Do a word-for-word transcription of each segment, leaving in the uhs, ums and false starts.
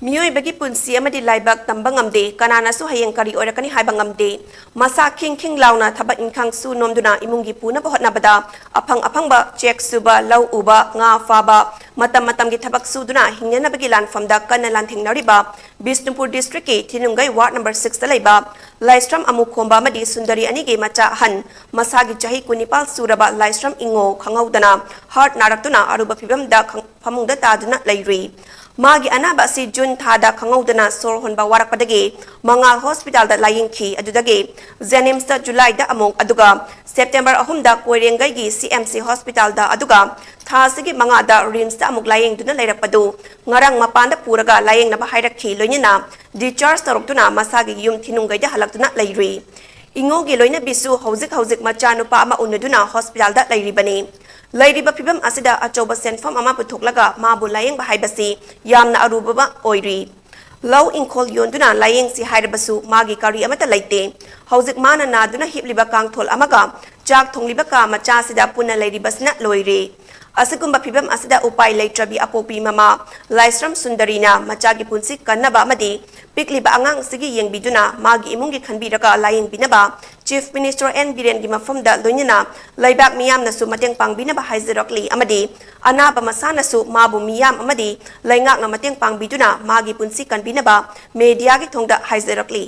ꯃꯤꯑꯣꯏꯕꯒꯤ ꯄꯨꯟꯁꯤ ꯑꯃꯗꯤ ꯂꯥꯏꯕꯛ ꯇꯝꯕ ꯉꯝꯗꯦ, ꯀꯅꯥꯅꯁꯨ ꯍꯌꯦꯡ ꯀꯔꯤ ꯑꯣꯏꯔꯛꯀꯅꯤ ꯍꯥꯏꯕ ꯉꯝꯗꯦ꯫ ꯃꯁꯥ ꯈꯤꯡ ꯈꯤꯡ ꯂꯥꯎꯅ ꯊꯕꯛ ꯏꯟꯈꯥꯡ ꯁꯨ ꯅꯣꯝꯗꯨꯅ ꯏꯃꯨꯡꯒꯤ ꯄꯨꯅꯕ ꯍꯣꯠꯅꯕꯗ ꯑꯐꯪ ꯑꯐꯪꯕ ꯆꯦꯛ ꯁꯨꯕ, ꯂꯧ ꯎꯕ, ꯉꯥ ꯐꯥꯕ, ꯃꯇꯝ ꯃꯇꯝꯒꯤ ꯊꯕꯛ ꯁꯨꯗꯨꯅ ꯍꯤꯡꯅꯅꯕꯒꯤ ꯂꯥꯟꯐꯝꯗ ꯀꯟꯅ ꯂꯥꯟꯊꯦꯡꯅꯔꯤꯕ ꯕꯤꯁꯅꯨꯄꯨꯔ ꯗꯤꯁꯇ꯭ꯔꯤꯛꯀꯤ ꯊꯤꯅꯨꯡꯒꯩ ꯋꯥꯔꯗ ꯅꯝꯕꯔ ꯁꯤꯛꯁꯇ ꯂꯩꯕ ꯂꯥꯏꯁ꯭ꯔꯝ ꯑꯃꯨꯈꯣꯝꯕ ꯑꯃꯗꯤ ꯁꯨꯟꯗꯔꯤ ꯑꯅꯤꯒꯤ ꯃꯆꯥ ꯑꯍꯟ, ꯃꯁꯥꯒꯤ ꯆꯍꯤ ꯀꯨꯟꯅꯤꯄꯥꯜ ꯁꯨꯔꯕ ꯂꯥꯏꯁ꯭ꯔꯝ ꯏꯉꯣ ꯈꯪꯍꯧꯗꯅ ꯍꯥꯔꯠ ꯅꯥꯔꯛꯇꯨꯅ ꯑꯔꯨꯕ ꯐꯤꯕꯝꯗ ꯈꯪ-, ꯐꯃꯨꯡꯗ ꯇꯥꯗꯨꯅ ꯂꯩꯔꯤ꯫ ꯃꯥꯒꯤ ꯑꯅꯥꯕ ꯑꯁꯤ ꯖꯨꯟ ꯊꯥꯗ ꯈꯪꯍꯧꯗꯅ ꯁꯣꯔ ꯍꯣꯟꯕ ꯋꯥꯔꯛꯄꯗꯒꯤ ꯃꯉꯥꯜ ꯍꯣꯁꯄꯤꯇꯥꯜꯗ ꯂꯥꯌꯦꯡꯈꯤ꯫ ꯑꯗꯨꯗꯒꯤ ꯖꯦꯅꯤꯝꯁꯇ ꯖꯨꯂꯥꯏꯗ ꯑꯃꯨꯛ, ꯑꯗꯨꯒ ꯁꯦꯞꯇꯦꯝꯕꯔ ꯑꯍꯨꯝꯗ ꯀꯣꯏꯔꯦꯡꯒꯩꯒꯤ ꯁꯤ ꯑꯦꯝ ꯁꯤ ꯍꯣꯁꯄꯤꯇꯥꯜꯗ, ꯑꯗꯨꯒ ꯊꯥ ꯑꯁꯤꯒꯤ ꯃꯉꯥꯗ ꯔꯤꯝꯁꯇ ꯑꯃꯨꯛ ꯂꯥꯌꯦꯡꯗꯨꯅ ꯂꯩꯔꯛꯄꯗꯨ ꯉꯔꯥꯡ ꯃꯄꯥꯟꯗ ꯄꯨꯔꯒ ꯂꯥꯌꯦꯡꯅꯕ ꯍꯥꯏꯔꯛꯈꯤ꯫ ꯂꯣꯏꯅꯅ ꯗꯤꯁꯆꯥꯔꯖ ꯇꯧꯔꯛꯇꯨꯅ ꯃꯁꯥꯒꯤ ꯌꯨꯝ ꯊꯤꯅꯨꯡꯒꯩꯗ ꯍꯜꯂꯛꯇꯨꯅ ꯂꯩꯔꯨꯏ꯫ ꯏꯉꯣꯒꯤ ꯂꯣꯏꯅꯕꯤꯁꯨ ꯍꯧꯖꯤꯛ ꯍꯧꯖꯤꯛ ꯃꯆꯥꯅꯨꯄꯥ ꯑꯃ ꯎꯅꯗꯨꯅ ꯍꯣꯁꯄꯤꯇꯥꯜꯗ ꯂꯩꯔꯤꯕꯅꯤ꯫ ꯂꯩꯔꯤꯕ ꯐꯤꯕꯝ ꯑꯁꯤꯗ ꯑꯆꯧꯕ ꯁꯦꯟꯐꯝ ꯑꯃ ꯄꯨꯊꯣꯛꯂꯒ ꯃꯥꯕꯨ ꯂꯥꯌꯦꯡꯕ ꯍꯥꯏꯕꯁꯤ ꯌꯥꯝꯅ ꯑꯔꯨꯕ ꯑꯃ ꯑꯣꯏꯔꯤ꯫ ꯂꯧ ꯏꯪꯈꯣꯜ ꯌꯣꯟꯗꯨꯅ ꯂꯥꯌꯦꯡꯁꯤ ꯍꯥꯏꯔꯕꯁꯨ ꯃꯥꯒꯤ ꯀꯔꯤ ꯑꯃꯠꯇ ꯂꯩꯇꯦ꯫ ꯍꯧꯖꯤꯛ ꯃꯥꯅ ꯅꯥꯗꯨꯅ ꯍꯤꯞꯂꯤꯕ ꯀꯥꯡꯊꯣꯜ ꯑꯃꯒ ꯆꯥꯛ ꯊꯣꯡꯂꯤꯕ ꯀꯥ ꯃꯆꯥ ꯑꯁꯤꯗ ꯄꯨꯟꯅ ꯂꯩꯔꯤꯕꯁꯤꯅ ꯂꯣꯏꯔꯦ꯫ ꯑꯁꯤꯒꯨꯝꯕ ꯐꯤꯕꯝ ꯑꯁꯤꯗ ꯎꯄꯥꯏ ꯂꯩꯇ꯭ꯔꯕꯤ ꯑꯄꯣꯛꯄꯤ ꯃꯃꯥ ꯂꯥꯏꯁ꯭ꯔꯝ ꯁꯨꯟꯗꯔꯤꯅ ꯃꯆꯥꯒꯤ ꯄꯨꯟꯁꯤ ꯀꯟꯅꯕ ꯑꯃꯗꯤ ꯄꯤꯛꯂꯤꯕ ꯑꯉꯥꯡ ꯑꯁꯤꯒꯤ ꯌꯦꯡꯕꯤꯗꯨꯅ ꯃꯥꯒꯤ ꯏꯃꯨꯡꯒꯤ ꯈꯟꯕꯤꯔꯒ ꯂꯥꯌꯦꯡꯕꯤꯅꯕ ꯆꯤꯐ ꯃꯤꯅꯤꯁꯇꯔ ꯑꯦꯟ ꯕꯤꯔꯦꯟꯒꯤ ꯃꯐꯝꯗ ꯂꯣꯏꯅꯅ ꯂꯩꯕꯥꯛ ꯃꯤꯌꯥꯝꯅꯁꯨ ꯃꯇꯦꯡ ꯄꯥꯡꯕꯤꯅꯕ ꯍꯥꯏꯖꯔꯛꯂꯤ ꯑꯃꯗꯤ ꯑꯅꯥꯕ ꯃꯁꯥꯅꯁꯨ ꯃꯥꯕꯨ ꯃꯤꯌꯥꯝ ꯑꯃꯗꯤ ꯂꯩꯉꯥꯛꯅ ꯃꯇꯦꯡ ꯄꯥꯡꯕꯤꯗꯨꯅ ꯃꯥꯒꯤ ꯄꯨꯟꯁꯤ ꯀꯟꯕꯤꯅꯕ ꯃꯦꯗꯤꯌꯥꯒꯤ ꯊꯣꯡꯗ ꯍꯥꯏꯖꯔꯛꯂꯤ꯫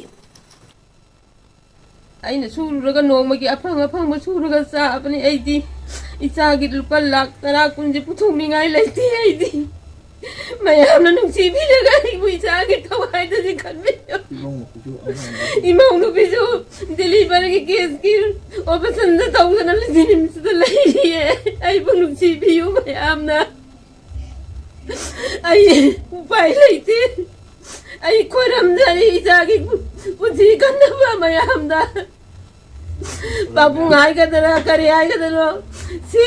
ꯑꯩꯅ ꯁꯨꯔꯨꯔꯒ ꯅꯣꯡꯃꯒꯤ ꯑꯐꯪ ꯑꯐꯪꯕ ꯁꯨꯔꯒ ꯆꯥꯕꯅꯤ꯫ ꯑꯩꯗꯤ ꯏꯆꯥꯒꯤ ꯂꯨꯄꯥ ꯂꯥꯛ ꯇꯔꯥ ꯀꯨꯟꯁꯦ ꯄꯨꯊꯣꯛꯅꯤꯡꯉꯥꯏ ꯂꯩꯇꯦ꯫ ꯑꯩꯗꯤ ꯃꯌꯥꯝꯅ ꯅꯨꯡꯁꯤꯕꯤꯔꯒ ꯑꯩꯕꯨ ꯏꯆꯥꯒꯤ ꯊꯋꯥꯏꯗꯗꯤ ꯈꯟꯕꯤꯌꯨ꯫ ꯏꯃꯧ ꯅꯨꯄꯤꯁꯨ ꯗꯦꯂꯤꯚꯔꯤꯒꯤ ꯀꯦꯁꯀꯤ ꯑꯣꯄꯔꯦꯁꯟꯗ ꯇꯧꯗꯅ ꯖꯦꯅꯤꯝꯁꯇ ꯂꯩꯔꯤꯌꯦ꯫ ꯑꯩꯕꯨ ꯅꯨꯡꯁꯤꯕꯤꯌꯨ ꯃꯌꯥꯝꯅ꯫ ꯑꯩ ꯎꯄꯥꯏ ꯂꯩꯇꯦ꯫ ꯑꯩ ꯈꯣꯏꯔꯝꯗ ꯑꯩ ꯏꯆꯥꯒꯤ ꯄꯨꯟꯁꯤ ꯀꯟꯅꯕ ꯃꯌꯥꯝꯗ ꯄꯥꯕꯨꯡ ꯍꯥꯏꯒꯗ꯭ꯔꯥ ꯀꯔꯤ ꯍꯥꯏꯒꯗ꯭ꯔꯣ, ꯁꯤ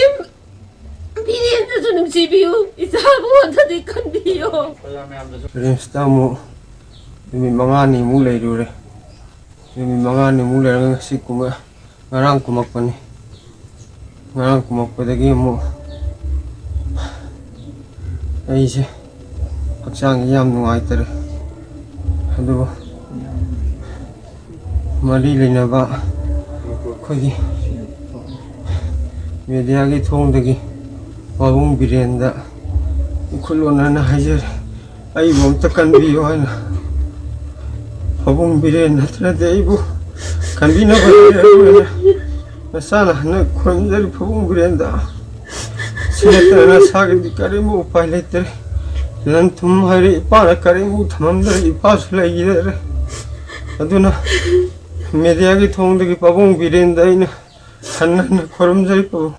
ꯕꯤꯔꯦꯟꯗꯁꯨ ꯅꯨꯡꯁꯤꯕꯤꯌꯨ, ꯏꯆꯥꯕꯨ ꯑꯝꯇꯗꯤ ꯀꯟꯕꯤꯌꯣ꯫ ꯔꯤꯝꯁꯇ ꯑꯃꯨꯛ ꯅꯨꯃꯤꯠ ꯃꯉꯥꯅꯤꯃꯨꯛ ꯂꯩꯔꯨꯔꯦ꯫ ꯅꯨꯃꯤꯠ ꯃꯉꯥꯅꯤꯃꯨꯛ ꯂꯩꯔꯒ ꯉꯁꯤ ꯀꯨꯝꯃ-, ꯉꯔꯥꯡ ꯀꯨꯝꯃꯛꯄꯅꯤ꯫ ꯉꯔꯥꯡ ꯀꯨꯝꯃꯛꯄꯗꯒꯤ ꯑꯃꯨꯛ ꯑꯩꯁꯦ ꯍꯛꯆꯥꯡꯁꯤ ꯌꯥꯝ ꯅꯨꯡꯉꯥꯏꯇꯔꯦ꯫ ꯑꯗꯨꯕꯨ ꯃꯔꯤ ꯂꯩꯅꯕ ꯑꯩꯈꯣꯏꯒꯤ ꯃꯦꯗꯤꯌꯥꯒꯤ ꯊꯣꯡꯗꯒꯤ ꯄꯥꯕꯨꯡ ꯕꯤꯔꯦꯟꯗ ꯏꯈꯨꯠ ꯂꯣꯟꯅꯅ ꯍꯥꯏꯖꯔꯤ, ꯑꯩꯕꯨ ꯑꯝꯇ ꯀꯟꯕꯤꯌꯨ ꯍꯥꯏꯅ꯫ ꯄꯥꯕꯨꯡ ꯕꯤꯔꯦꯟ ꯅꯠꯇ꯭ꯔꯗꯤ ꯑꯩꯕꯨ ꯀꯟꯕꯤꯅꯕ ꯂꯩꯔꯔꯣꯏꯅ ꯅꯁꯥꯅ ꯍꯟꯅ ꯈꯨꯔꯨꯝꯖꯔꯤ ꯄꯥꯕꯨꯡ ꯕꯤꯔꯦꯟꯗ꯫ ꯁꯤ ꯅꯠꯇꯅ ꯅꯁꯥꯒꯤꯗꯤ ꯀꯔꯤꯝꯕ ꯎꯄꯥꯏ ꯂꯩꯇ꯭ꯔꯦ꯫ ꯂꯟ ꯊꯨꯝ ꯍꯥꯏꯔꯦ ꯏꯄꯥꯅ ꯀꯔꯤꯝꯕꯨ ꯊꯝꯃꯝꯗ꯭ꯔꯦ, ꯏꯄꯥꯁꯨ ꯂꯩꯈꯤꯗ꯭ꯔꯦ꯫ ꯑꯗꯨꯅ ꯃꯦꯗꯤꯌꯥꯒꯤ ꯊꯣꯡꯗꯒꯤ ꯄꯥꯕꯨꯡ ꯕꯤꯔꯦꯟꯗ ꯑꯩꯅ ꯍꯟꯅ ꯍꯟꯅ ꯈꯨꯔꯨꯝꯖꯔꯤ ꯄꯥꯕꯨꯡ꯫